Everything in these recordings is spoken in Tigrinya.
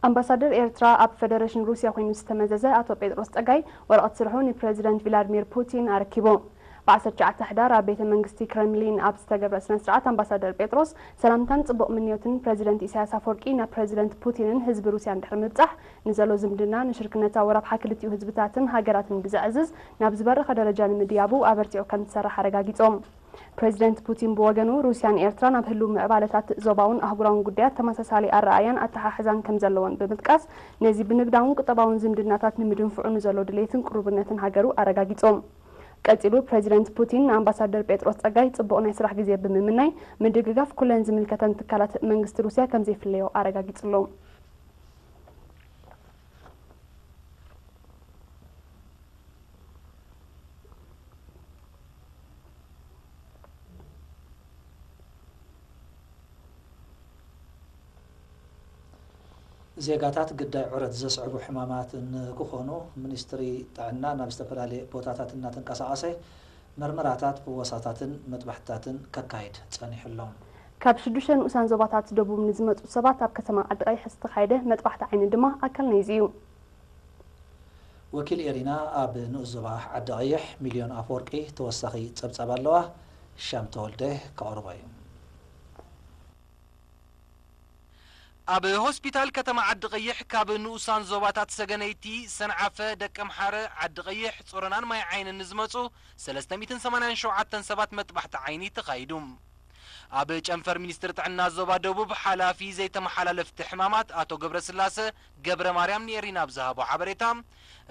ኣምባሳደር ኤርትራ ኣብ ፈደረሽን ሩስያ ኮይኑ ዝተመዘዘ ኣቶ ጴጥሮስ ጸጋይ ወረቐት ስርሑ ንፕረዚደንት ቪላድሚር ፑቲን ኣረኪቡ። ብ ዓሰርተ ትሽዓተ ሕዳር ኣብ ቤተ መንግስቲ ክረምሊን ኣብ ዝተገብረ ስነ ስርዓት ኣምባሳደር ጴጥሮስ ሰላምታን ጽቡቕ ምንዮትን ፕረዚደንት ኢሳያስ ኣፈወርቂ ናብ ፕረዚደንት ፑቲንን ህዝቢ ሩስያን ድሕሪ ምብጻሕ፣ ንዘሎ ዝምድና ንሽርክነታዊ ረብሓ ክልቲኡ ህዝብታትን ሃገራትን ብዘዕዝዝ ናብ ዝበረኸ ደረጃ ንምድያቡ ኣበርቲዑ ከም ዝሰርሕ ኣረጋጊጾም። ፕረዚደንት ፑቲን ብወገኑ፣ ሩስያን ኤርትራን ኣብ ህሉው ምዕባለታት ዞባውን ኣህጉራውን ጉዳያት ተመሳሳሊ ኣረኣእያን ኣተሓሕዛን ከም ዘለወን ብምጥቃስ፣ ነዚ ብንግዳውን ቁጠባውን ዝምድናታት ንምድንፍዑ ንዘሎ ድሌትን ቅሩብነትን ሃገሩ ኣረጋጊጾም። ቀጺሉ፣ ፕረዚደንት ፑቲን ንኣምባሳደር ጴጥሮስ ጸጋይ ጽቡቕ ናይ ስራሕ ግዜ ብምምናይ፣ ምድግጋፍ ኩለን ዝምልከተን ትካላት መንግስቲ ሩስያ ከም ዘይፍለዮ ኣረጋጊጹ ኣሎ። ዜጋታት ግዳይ ዑረት ዘስዕቡ ሕማማት ንክኾኑ፣ ሚኒስትሪ ጥዕና ናብ ዝተፈላለየ ቦታታት እናተንቀሳቐሰ መርመራታት፣ ፍወሳታትን መጥባሕትታትን ከካይድ ጸኒሑ ኣሎ። ካብ ሽዱሽተ ንኡሳን ዞባታት ደቡብ ንዝመጹ ሰባት ኣብ ከተማ ዓዲ ቀይሕ ዝተኻየደ መጥባሕቲ ዓይኒ ድማ ኣካል ናይዚ እዩ። ወኪል ኤሪና ኣብ ንኡስ ዞባ ዓዲ ቀይሕ ሚልዮን ኣፈወርቂ ተወሳኺ ጸብጻብ ኣለዋ። ሻም ተወልደ ከቕርቦ እዩ። ኣብ ሆስፒታል ከተማ ዓዲ ቀይሕ ካብ ንኡሳን ዞባታት ሰገነይቲ፣ ሰንዓፈ፣ ደቀምሓረ፣ ዓዲ ቀይሕ፣ ጾሮናን ማይ ዓይንን ንዝመጹ ሰለስተ ሚእትን ሰማንያን ሸውዓተን ሰባት መጥባሕቲ ዓይኒ ተኻይዱ። ኣብ ጨንፈር ሚኒስትሪ ጥዕና ዞባ ደቡብ ሓላፊ ዘይተመሓላለፍቲ ሕማማት ኣቶ ገብረስላሰ ገብረ ማርያም ንኤሪና ኣብ ዝሃቦ ሓበሬታ፣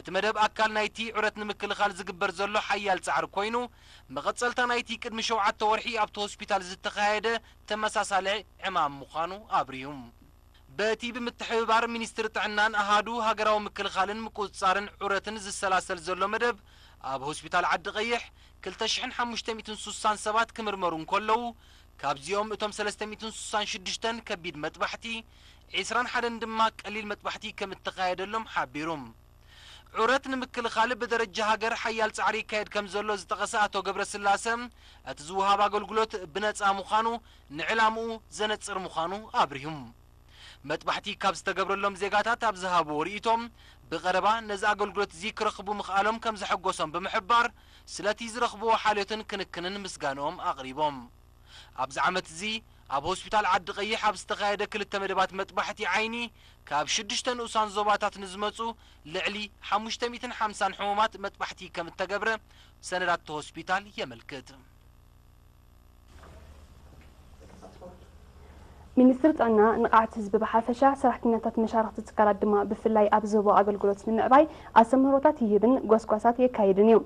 እቲ መደብ ኣካል ናይቲ ዑረት ንምክልኻል ዝግበር ዘሎ ሓያል ጻዕሪ ኮይኑ፣ መቐጸልታ ናይቲ ቅድሚ ሸውዓተ ወርሒ ኣብቲ ሆስፒታል ዝተኻየደ ተመሳሳሊ ዕማም ምዃኑ ኣብሪሁ። በቲ ብምትሕብባር ሚኒስትሪ ጥዕናን ኣሃዱ ሃገራዊ ምክልኻልን ምቁጽጻርን ዑረትን ዝሰላሰል ዘሎ መደብ፣ ኣብ ሆስፒታል ዓዲ ቀይሕ ክልተ ሽሕን ሓሙሽተ ሚእትን ሱሳን ሰባት ክምርመሩ እንከለዉ፣ ካብዚኦም እቶም ሰለስተ ሚእትን ሱሳን ሽዱሽተን ከቢድ መጥባሕቲ፣ ዒስራን ሓደን ድማ ቀሊል መጥባሕቲ ከም እተኻየደሎም ሓቢሩ። ዑረት ንምክልኻል ብደረጃ ሃገር ሓያል ጻዕሪ ይካየድ ከም ዘሎ ዝጠቐሰ ኣቶ ገብረስላሰ፣ እቲ ዝወሃብ ኣገልግሎት ብነጻ ምዃኑ ንዕላምኡ ዘነጽር ምዃኑ ኣብሪሁ። መጥባሕቲ ካብ ዝተገብረሎም ዜጋታት ኣብ ዝሃብዎ ርእይቶ፣ ብቐረባ ነዚ ኣገልግሎት እዚ ክረኽቡ ምኽኣሎም ከም ዘሐጎሶም ብምሕባር፣ ስለቲ ዝረኽብዎ ሓልዮትን ክንክንን ምስጋንኦም ኣቕሪቦም። ኣብዚ ዓመት እዚ ኣብ ሆስፒታል ዓዲ ቀይሕ ኣብ ዝተኻየደ ክልተ መደባት መጥባሕቲ ዓይኒ፣ ካብ ሽዱሽተ ንኡሳን ዞባታት ንዝመጹ ልዕሊ ሓሙሽተ ሚእትን ሓምሳን ሕሙማት መጥባሕቲ ከም እተገብረ ሰነዳት እቲ ሆስፒታል የመልክት። ሚኒስትሪ ጥዕና ንቕሓት ህዝቢ ብሓፈሻ፣ ሰራሕተኛታት መሻርኽቲ ትካላት ድማ ብፍላይ ኣብ ዝህቦ ኣገልግሎት ንምዕባይ ኣስተምህሮታት ይህብን ጎስጓሳት የካይድን እዩ።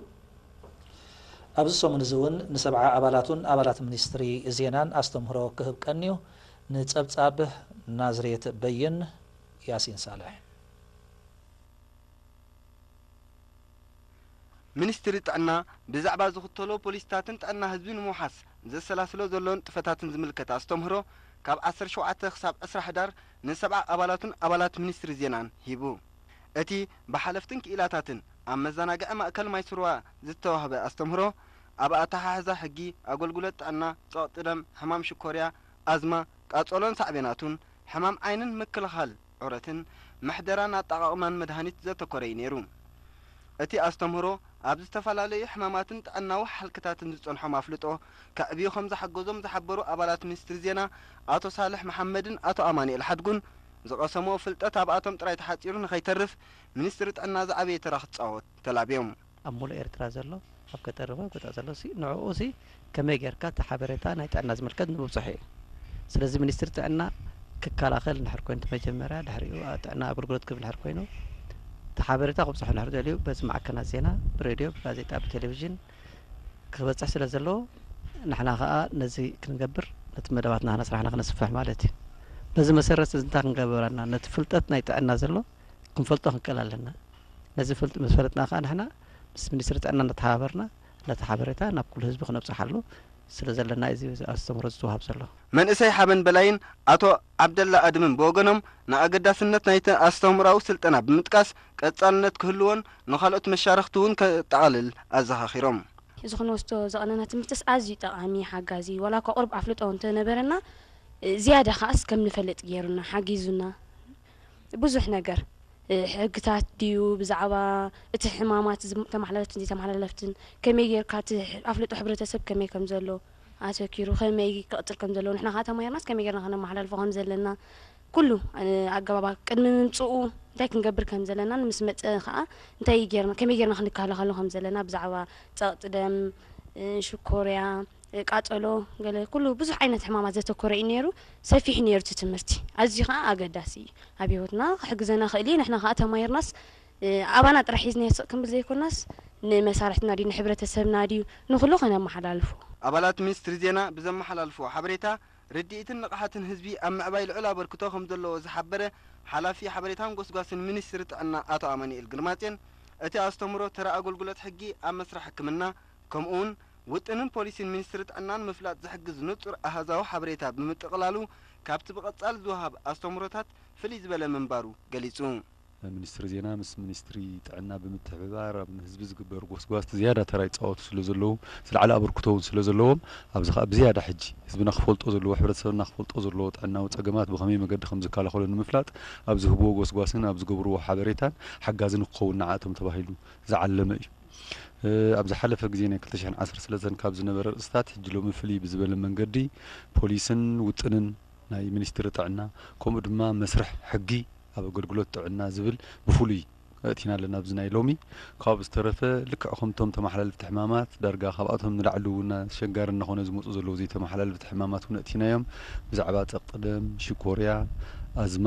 ኣብዚ ሰሙን እዚ እውን ንሰብዓ ኣባላቱን ኣባላት ሚኒስትሪ ዜናን ኣስተምህሮ ክህብ ቀንዩ። ንጸብጻብ ናዝሬት በይን፣ ያሲን ሳልሕ። ሚኒስትሪ ጥዕና ብዛዕባ ዝኽተሎ ፖሊሲታትን ጥዕና ህዝቢ ንምውሓስ ዘሰላስሎ ዘሎ ንጥፈታትን ዝምልከት ኣስተምህሮ ካብ ዓሰርተ ሸውዓተ ክሳብ ዕስራ ሕዳር ንሰብዓ ኣባላቱን ኣባላት ሚኒስትሪ ዜናን ሂቡ። እቲ ብሓለፍትን ክኢላታትን ኣብ መዘናግዒ ማእከል ማይስሩዋ ዝተዋህበ ኣስተምህሮ፣ ኣብ ኣተሓሕዛ ሕጊ፣ ኣገልግሎት ጥዕና፣ ጸቕጢ ደም፣ ሕማም ሽኮርያ፣ ኣዝማ፣ ቃጸሎን ሳዕቤናቱን፣ ሕማም ዓይንን ምክልኻል ዑረትን፣ ምሕደራን ኣጠቓቕማን መድሃኒት ዘተኮረ እዩ ነይሩ። እቲ ኣስተምህሮ፣ ኣብ ዝተፈላለዩ ሕማማትን ጥዕናዊ ሃልክታትን ዝጸንሖም ኣፍልጦ ከዕብዩ ከም ዝሓገዞም ዝሓበሩ ኣባላት ሚኒስትሪ ዜና ኣቶ ሳልሕ መሓመድን ኣቶ ኣማኑኤል ሓድጉን፣ ዝቐሰምዎ ፍልጠት ኣብኣቶም ጥራይ ተሓጺሩ ንኸይተርፍ፣ ሚኒስትሪ ጥዕና ዝዓበየ ተራ ክጻወት ተላብዮም። ኣብ ሙሉእ ኤርትራ ዘሎ፣ ኣብ ገጠር ይኹን ኣብ ገጠር ዘሎ ሲ፣ ንዕኡ ሲ ከመይ ጌርካ እቲ ሓበሬታ ናይ ጥዕና ዝምልከት ንምብጽሑ እዩ። ስለዚ ሚኒስትሪ ጥዕና ክከላኸል እንድሕር ኮይኑ፣ እቲ መጀመርያ ድሕሪኡ ኣ-፣ ጥዕና ኣገልግሎት ክህብ እንድሕር ኮይኑ፣ እቲ ሓበሬታ ክብጽሖ እንድሕር ደልዩ፣ በዚ ማዕከናት ዜና፣ ብሬድዮ፣ ብጋዜጣ፣ ብቴሌቪዥን ክበጽሕ ስለ ዘለዎ፣ ንሕና ኸኣ ነዚ ክንገብር፣ ነቲ መደባትና ንሕና ስራሕና ክነስፍሕ ማለት እዩ። በዚ መሰረት እዚ እንታይ ክንገብር ኣለና? ነቲ ፍልጠት ናይ ጥዕና ዘሎ ክንፈልጦ ክንክእል ኣለና። ነዚ ፍልጥ-፣ ምስ ፈለጥና ከኣ ንሕና ምስ ሚኒስትሪ ጥዕና እናተሓባበርና ነቲ ሓበሬታ ናብ ኩሉ ህዝቢ ክነብጽሓሉ ስለ ዘለና እዚ ኣስተምህሮ ዝተዋህብ ዘሎ። መንእሰይ ሓበን በላይን ኣቶ ዓብደላ ኣድምን ብወገኖም ንኣገዳስነት ናይቲ ኣስተምህሮኣዊ ስልጠና ብምጥቃስ ቀጻልነት ክህልዎን ንኻልኦት መሻርኽቲ እውን ከጠቓልል ኣዘኻኺሮም። እዚ ክንወስዶ ዝቐነና ትምህርትስ ኣዝዩ ጠቓሚ፣ ሓጋዚ፣ ዋላ እኳ ቁሩብ ኣፍልጦ እንተነበረና፣ ዝያዳ ከኣስ ከም ንፈልጥ ገይሩና፣ ሓጊዙና። ብዙሕ ነገር፣ እ፣ ሕግታት ድዩ ብዛዕባ እቲ ሕማማት ዝም-፣ ተመሓላለፍትን ዘይተመሓላለፍትን፣ ከመይ ጌርካ እቲ ሕ-፣ ኣፍልጦ ሕብረተሰብ ከመይ ከም ዘሎ ኣተኪሩ፣ ከመይ ክቕጽል ከም ዘለዎ፣ ንሕና ከኣ ተማሂርናስ ከመይ ጌርና ከነመሓላልፎ ከም ዘለና፣ ኩሉ፣ እ፣ ኣገባባት ቅድሚ ምምጽኡ እንታይ ክንገብር ከም ዘለና፣ ምስ መጸ ከኣ እንታይ ጌርና፣ ከመይ ጌርና ክንከላኸሎ ከም ዘለና ብዛዕባ ጸቕጢ ደም፣ እ፣ ሽኮርያ፣ እ፣ ቃጸሎ፣ ገለ ኩሉ ብዙሕ ዓይነት ሕማማት ዘተኮረ እዩ ነይሩ። ሰፊሕ ነይሩ እቲ ትምህርቲ። ኣዝዩ ከኣ ኣገዳሲ እዩ። ኣብ ህይወትና ክሕግዘና ክእል እዩ። ንሕና ከኣ ተማሂርናስ፣ እ፣ ኣባና ጥራሕ ሒዝናዮ ስቕ ክንብል ዘይኮናስ፣ ንመሳርሕትና ድዩ፣ ንሕብረተሰብና ድዩ፣ ንኹሉ ከነመሓላልፎ። ኣባላት ሚኒስትሪ ዜና ብዘመሓላልፍዎ ሓበሬታ፣ ርድኢትን ንቕሓትን ህዝቢ ኣብ ምዕባይ ልዑል ኣበርክቶ ከም ዘለዎ ዝሓበረ ሓላፊ ሓበሬታን ጎስጓስን ሚኒስትሪ ጥዕና ኣቶ ኣማኑኤል ግርማጼን፣ እቲ ኣስተምህሮ ተራ ኣገልግሎት ሕጊ ኣብ መስርሕ ሕክምና፣ ከምኡውን ውጥንን ፖሊሲን ሚኒስትሪ ጥዕናን ምፍላጥ ዝሕግዝ ንጹር ኣሃዛዊ ሓበሬታ ብምጥቕላሉ፣ ካብቲ ብቐጻሊ ዝወሃብ ኣስተምህሮታት ፍልይ ዝበለ ምንባሩ ገሊጹ። ሚኒስትሪ ዜና ምስ ሚኒስትሪ ጥዕና ብምትሕብባር ኣብ ንህዝቢ ዝግበር ጎስጓስቲ ዝያዳ ተራ ይጻወቱ ስለ ዘለዉ፣ ዝለዓለ ኣበርክቶ እውን ስለ ዘለዎም፣ ኣብዚ ኸኣ ብዝያዳ ሕጂ ህዝብና ክፈልጦ ዘለዎ፣ ሕብረተሰብና ክፈልጦ ዘለዎ ጥዕናዊ ጸገማት ብኸመይ መገዲ ከም ዝከላኸሎ ንምፍላጥ ኣብ ዝህብዎ ጎስጓስን ኣብ ዝገብርዎ ሓበሬታን ሓጋዚ ንክኸውን ንዓቶም ተባሂሉ ዝዓለመ እዩ። እ፣ ኣብ ዝሓለፈ ግዜ ናይ ክልተ ሽሕን ዓሰርተ ሰለስተን ካብ ዝነበረ ርእስታት ሕጂ ሎሚ ፍልይ ብዝበለ መንገዲ ፖሊስን ውጥንን ናይ ሚኒስትሪ ጥዕና፣ ከምኡ ድማ መስርሕ ሕጊ ኣብ ኣገልግሎት ጥዕና ዝብል ብፍሉይ ኣእቲና ኣለና ኣብዚ ናይ ሎሚ። ካብኡ ዝተረፈ ልክዕ ከምቶም ተመሓላለፍቲ ሕማማት ዳርጋ ካብኣቶም ንላዕሊ እውን ኣሸጋሪ እናኾነ ዝመፁ ዘለዉ ዘይተመሓላለፍቲ ሕማማት እውን ኣእቲናዮም። ብዛዕባ ጸቕጢ ደም፣ ሽኮርያ፣ ኣዝማ፣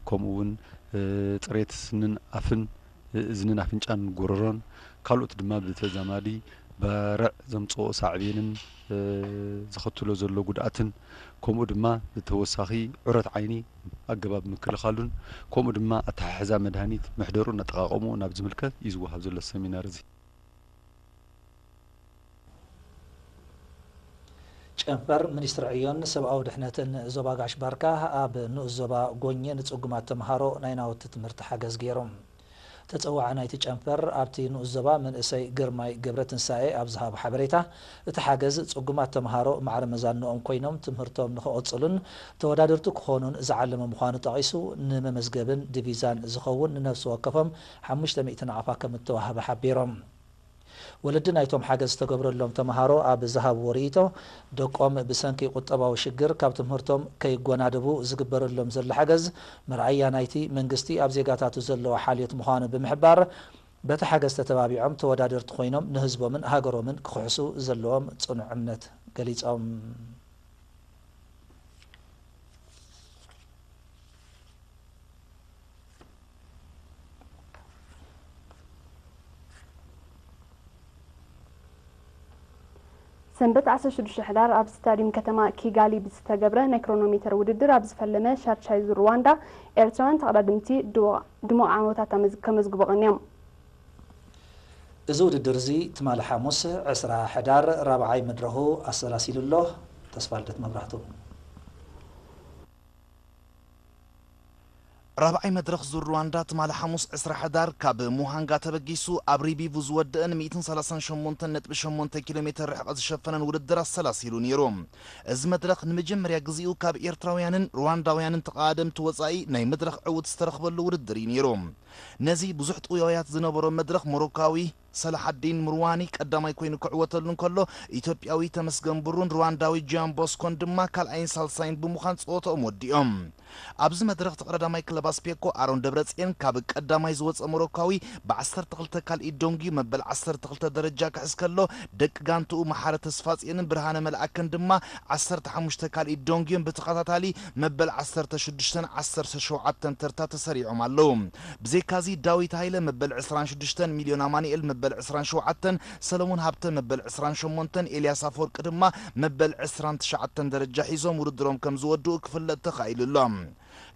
ከምኡ እውን፣ እ፣ ጽሬት ስንን ኣፍን፣ እ፣ እዝንን ኣፍንጫን ጎረሮን፣ ካልኦት ድማ ብተዛማዲ ባርዕ ዘምጽኦ ሳዕቤንን፣ እ፣ ዘኸትሎ ዘሎ ጉድኣትን፣ ከምኡ ድማ ብተወሳኺ ዑረት ዓይኒ ኣገባብ ምክልኻሉን፣ ከምኡ ድማ ኣተሓሕዛ መድሃኒት፣ መሕደሩን ኣጠቓቕምኡን ኣብ ዝምልከት እዩ ዝወሃብ ዘሎ ሰሚናር እዚ። ጨንፈር ሚኒስትሪ ዕዮን ሰብኣዊ ድሕነትን ዞባ ጋሽ ባርካ ኣብ ንኡስ ዞባ ጎኘ ንጽጉማት ተምሃሮ ናይ ናውቲ ትምህርቲ ሓገዝ ገይሮም። ተጸዋዒ ናይቲ ጨንፈር ኣብቲ ንኡስ ዞባ መንእሰይ ግርማይ ገብረትንሳኤ ኣብ ዝሃቦ ሓበሬታ፣ እቲ ሓገዝ ጽጉማት ተምሃሮ ማዕረ መዛንኦም ኮይኖም ትምህርቶም ንኽቕጽሉን ተወዳደርቲ ክኾኑን ዝዓለመ ምዃኑ ጠቒሱ፣ ንመመዝገብን ዲቪዛን ዝኸውን ንነፍሲ ወከፎም ሓሙሽተ ሚእቲ ናቕፋ ከም እተዋህበ ሓቢሮም። ወለዲ ናይቶም ሓገዝ ዝተገብረሎም ተምሃሮ ኣብ ዝሃብዎ ርእይቶ፣ ደቆም ብሰንኪ ቁጠባዊ ሽግር ካብ ትምህርቶም ከይጎናደቡ ዝግበረሎም ዘሎ ሓገዝ መርኣያ ናይቲ መንግስቲ ኣብ ዜጋታቱ ዘለዎ ሓልዮት ምዃኑ ብምሕባር፣ በቲ ሓገዝ ተተባቢዖም ተወዳደርቲ ኮይኖም ንህዝቦምን ሃገሮምን ክኽሕሱ ዘለዎም ጽኑዕ እምነት ገሊጾም። ሰንበት ዓሰርተ ሽዱሽተ ሕዳር ኣብ ስታድዩም ከተማ ኪጋሊ ብዝተገብረ ናይ ክሮኖሜተር ውድድር ኣብ ዝፈለመ ሻድሻይ ዙር ሩዋንዳ ኤርትራውያን ተቐዳደምቲ ድሙቕ ዓወታት ከመዝግቡ ቀንዮም። እዚ ውድድር እዚ ትማሊ ሓሙስ ዕስራ ሕዳር ራብዓይ መድረኹ ኣሰላሲሉ ኣሎ። ተስፋልደት መብራህቱ። ራብዓይ መድረኽ ዙር ሩዋንዳ ትማሊ ሓሙስ ዕስራ ሕዳር ካብ ሙሃንጋ ተበጊሱ ኣብ ሪቢቡ ዝወደአን ሚእትን ሰላሳን ሸሞንተን ነጥቢ ሸሞንተ ኪሎ ሜተር ርሕቐት ዝሸፈነን ውድድር ኣሰላሲሉ ነይሩ። እዚ መድረኽ ንመጀመርያ ግዜኡ ካብ ኤርትራውያንን ሩዋንዳውያንን ተቐዳደምቲ ወጻኢ ናይ መድረኽ ዕውት ዝተረኽበሉ ውድድር እዩ ነይሩ። ነዚ ብዙሕ ጥውያውያት ዝነበሮ መድረኽ ሞሮካዊ ሰላሓዲን ምርዋኒ ቀዳማይ ኮይኑ ክዕወተሉ እንከሎ፣ ኢትዮጵያዊ ተመስገን ብሩን ሩዋንዳዊ ጂያን ቦስኮን ድማ ካልኣይን ሳልሳይን ብምዃን ጸወታኦም ወዲኦም። ኣብዚ መድረኽ ተቐዳዳማይ ክለብ ኣስፔኮ ኣሮን ደብረጽዮን ካብ ቀዳማይ ዝወጸ ሞሮካዊ ብዓሰርተ ክልተ ካልኢት ደንጉዩ መበል ዓሰርተ ክልተ ደረጃ ክሕዝ ከሎ፣ ደቂ ጋንትኡ መሓረ ተስፋጽዮንን ብርሃነ መልኣከን ድማ ዓሰርተ ሓሙሽተ ካልኢት ደንጉዮም ብተኸታታሊ መበል ዓሰርተ ሽዱሽተን ዓሰርተ ሸውዓተን ተርታ ተሰሪዖም ኣለዉ። ብዘይካዚ ዳዊት ሃይለ መበል ዕስራን ሽዱሽተን፣ ሚልዮን ኣማኑኤል መበል ዕስራን ሸውዓተን፣ ሰለሙን ሃብተ መበል ዕስራን ሸሞንተን፣ ኤልያስ ኣፈወርቂ ድማ መበል ዕስራን ትሽዓተን ደረጃ ሒዞም ውድድሮም ከም ዝወድኡ ክፍለጥ ተኻኢሉ ኣሎ።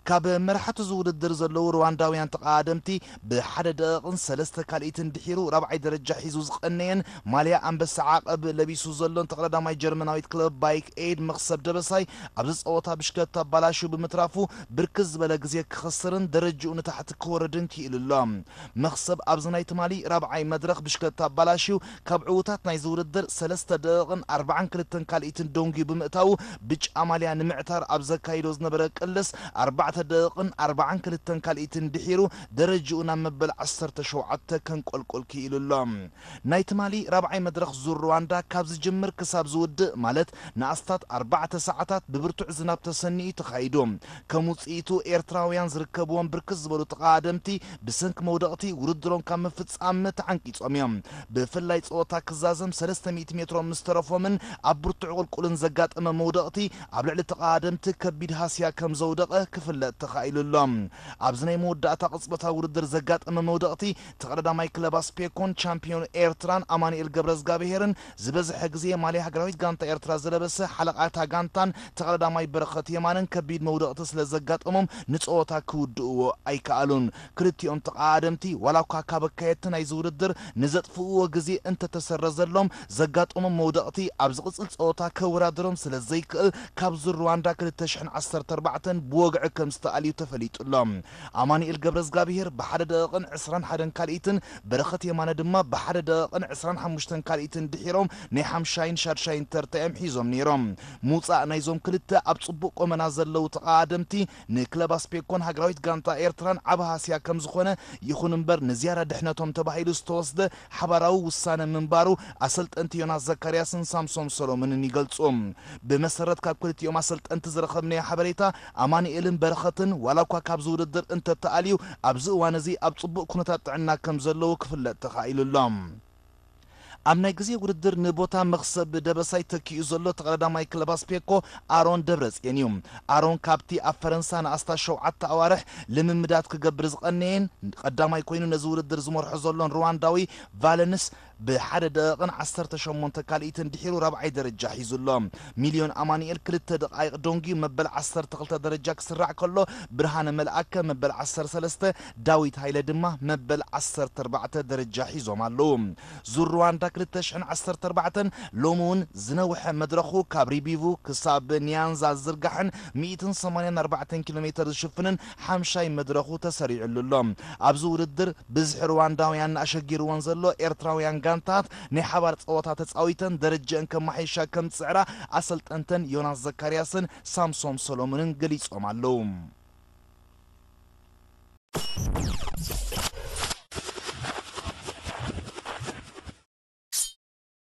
ካብ መራሕቲ እዚ ውድድር ዘለዉ ሩዋንዳውያን ተቐዳደምቲ ብሓደ ደቂቕን ሰለስተ ካልኢትን ድሒሩ ራብዓይ ደረጃ ሒዙ ዝቐነየን ማልያ ኣንበሳ ዓቐብ ለቢሱ ዘሎን ተቐዳዳማይ ጀርመናዊት ክለብ ባይክ ኤድ መኽሰብ ደበሳይ ኣብዚ ጸወታ ብሽክለታ ኣባላሽዩ ብምትራፉ ብርክት ዝበለ ግዜ ክኸስርን ደረጅኡ ንታሕቲ ክወርድን ክኢሉ ኣሎ። መኽሰብ ኣብዚ ናይ ትማሊ ራብዓይ መድረኽ ብሽክለታ ኣባላሽዩ ካብ ዕዉታት ናይዚ ውድድር ሰለስተ ደቂቕን ኣርባዓን ክልተን ካልኢትን ደንጉዩ ብምእታዉ ብጫ ማልያ ንምዕታር ኣብ ዘካይዶ ዝነበረ ቅልስ ኣርባዕተ ኣርባዕተ ደቂቕን ኣርባዓን ክልተን ካልኢትን ድሒሩ ደረጅኡ ናብ መበል ዓሰርተ ሸውዓተ ከንቆልቁል ክኢሉ ኣሎ። ናይ ትማሊ ራብዓይ መድረኽ ዙር ሩዋንዳ ካብ ዝጅምር ክሳብ ዝውድእ፣ ማለት ንኣስታት ኣርባዕተ ሰዓታት ብብርቱዕ ዝናብ ተሰኒዩ ተኻይዱ። ከም ውጽኢቱ ኤርትራውያን ዝርከብዎም ብርክት ዝበሉ ተቓደምቲ ብሰንኪ መውደቕቲ ውድድሮም ካብ ምፍጻም ተዓንቂጾም እዮም። ብፍላይ ጸወታ ክዛዘም ሰለስተ ሚእቲ ሜትሮ ምስ ተረፎምን ኣብ ብርቱዕ ቁልቁልን ዘጋጠመ መውደቕቲ ኣብ ልዕሊ ተቓደምቲ ከቢድ ሃስያ ከም ዘውደቐ ክፍለጥ ተኻኢሉ ኣሎ። ኣብዚ ናይ መወዳእታ ቅጽበታዊ ውድድር ዘጋጠመ መውደቕቲ ተቐዳዳማይ ክለብ ኣስፔኮን ቻምፒዮን ኤርትራን ኣማኑኤል ገብረዝጋብሄርን ዝበዝሐ ግዜ ማልያ ሃገራዊት ጋንታ ኤርትራ ዝለበሰ ሓለቓ እታ ጋንታን ተቐዳዳማይ በረኸት የማነን ከቢድ መውደቕቲ ስለ ዘጋጠሞም ንጸወታ ክውድእዎ ኣይከኣሉን። ክልቲኦም ተቓደምቲ ዋላ እኳ ካብ ኣካየድቲ ናይዚ ውድድር ንዘጥፍእዎ ግዜ እንተተሰረዘሎም ዘጋጠሞም መውደቕቲ ኣብ ዝቕጽል ጸወታ ከወዳድሮም ስለ ዘይክእል ካብ ዙር ሩዋንዳ ክልተ ሽሕን ዓሰርተ ኣርባዕተን ብወግዒ ከም ዝተኣልዩ ተፈሊጡ ኣሎ። ኣማኑኤል ገብረዝጋብሄር ብሓደ ደቂቕን ዕስራን ሓደን ካልኢትን በረኸት የማነ ድማ ብሓደ ደቂቕን ዕስራን ሓሙሽተን ካልኢትን ድሒሮም ናይ ሓምሻይን ሻድሻይን ተርታ እዮም ሒዞም ነይሮም። ምውጻእ ናይዞም ክልተ ኣብ ጽቡቕ ቆመና ዘለዉ ተቓደምቲ ንክለብ ኣስፔኮን ሃገራዊት ጋንታ ኤርትራን ዓቢ ሃስያ ከም ዝኾነ፣ ይኹን እምበር ንዝያዳ ድሕነቶም ተባሂሉ ዝተወስደ ሓባራዊ ውሳነ ምንባሩ ኣሰልጠንቲ ዮናስ ዘካርያስን ሳምሶም ሰሎሞንን ይገልጹ። ብመሰረት ካብ ክልቲኦም ኣሰልጠንቲ ዝረኸብናዮ ሓበሬታ፣ ኣማኑኤልን በረኸትን ዋላ እኳ ካብዚ ውድድር እንተተኣልዩ፣ ኣብዚ እዋን እዚ ኣብ ጽቡቕ ኩነታት ጥዕና ከም ዘለዉ ክፍለጥ ተኻኢሉ ኣሎ። ኣብ ናይ ግዜ ውድድር ንቦታ መኽሰብ ደበሳይ ተኪኡ ዘሎ ተቐዳዳማይ ክለብ ኣስፔኮ ኣሮን ደብረጽዮን እዩ። ኣሮን ካብቲ ኣብ ፈረንሳ ንኣስታት ሸውዓተ ኣዋርሕ ልምምዳት ክገብር ዝቐነየን ቀዳማይ ኮይኑ ነዚ ውድድር ዝመርሖ ዘሎን ሩዋንዳዊ ቫለንስ ብሓደ ደቂቕን ዓሰርተ ሸሞንተ ካልኢትን ድሒሩ ራብዓይ ደረጃ ሒዙ ኣሎ። ሚልዮን ኣማኑኤል ክልተ ደቓይቕ ዶንጊ መበል ዓሰርተ ክልተ ደረጃ ክስራዕ ከሎ፣ ብርሃነ መልኣከ መበል ዓሰርተ ሰለስተ፣ ዳዊት ሃይለ ድማ መበል ዓሰርተ ኣርባዕተ ደረጃ ሒዞም ኣለዉ። ዙር ሩዋንዳ ክልተ ሽሕን ዓሰርተ ኣርባዕተን ሎሚ እውን ዝነውሐ መድረኹ ካብ ሪቢቡ ክሳብ ኒያንዛ ዝዝርጋሕን ሚእትን ሰማንያን ኣርባዕተን ኪሎ ሜተር ዝሽፍንን ሓምሻይ መድረኹ ተሰሪዕሉ ኣሎ። ኣብዚ ውድድር ብዝሒ ሩዋንዳውያን ኣሸጊርወን ዘሎ ኤርትራውያን ጋንታት ናይ ሓባር ጸወታ ተጻዊተን ደረጃን ከማሓይሻ ከም ዝጽዕራ ኣሰልጠንተን ዮናስ ዘካርያስን ሳምሶም ሰሎሞንን ገሊጾም ኣለዉ።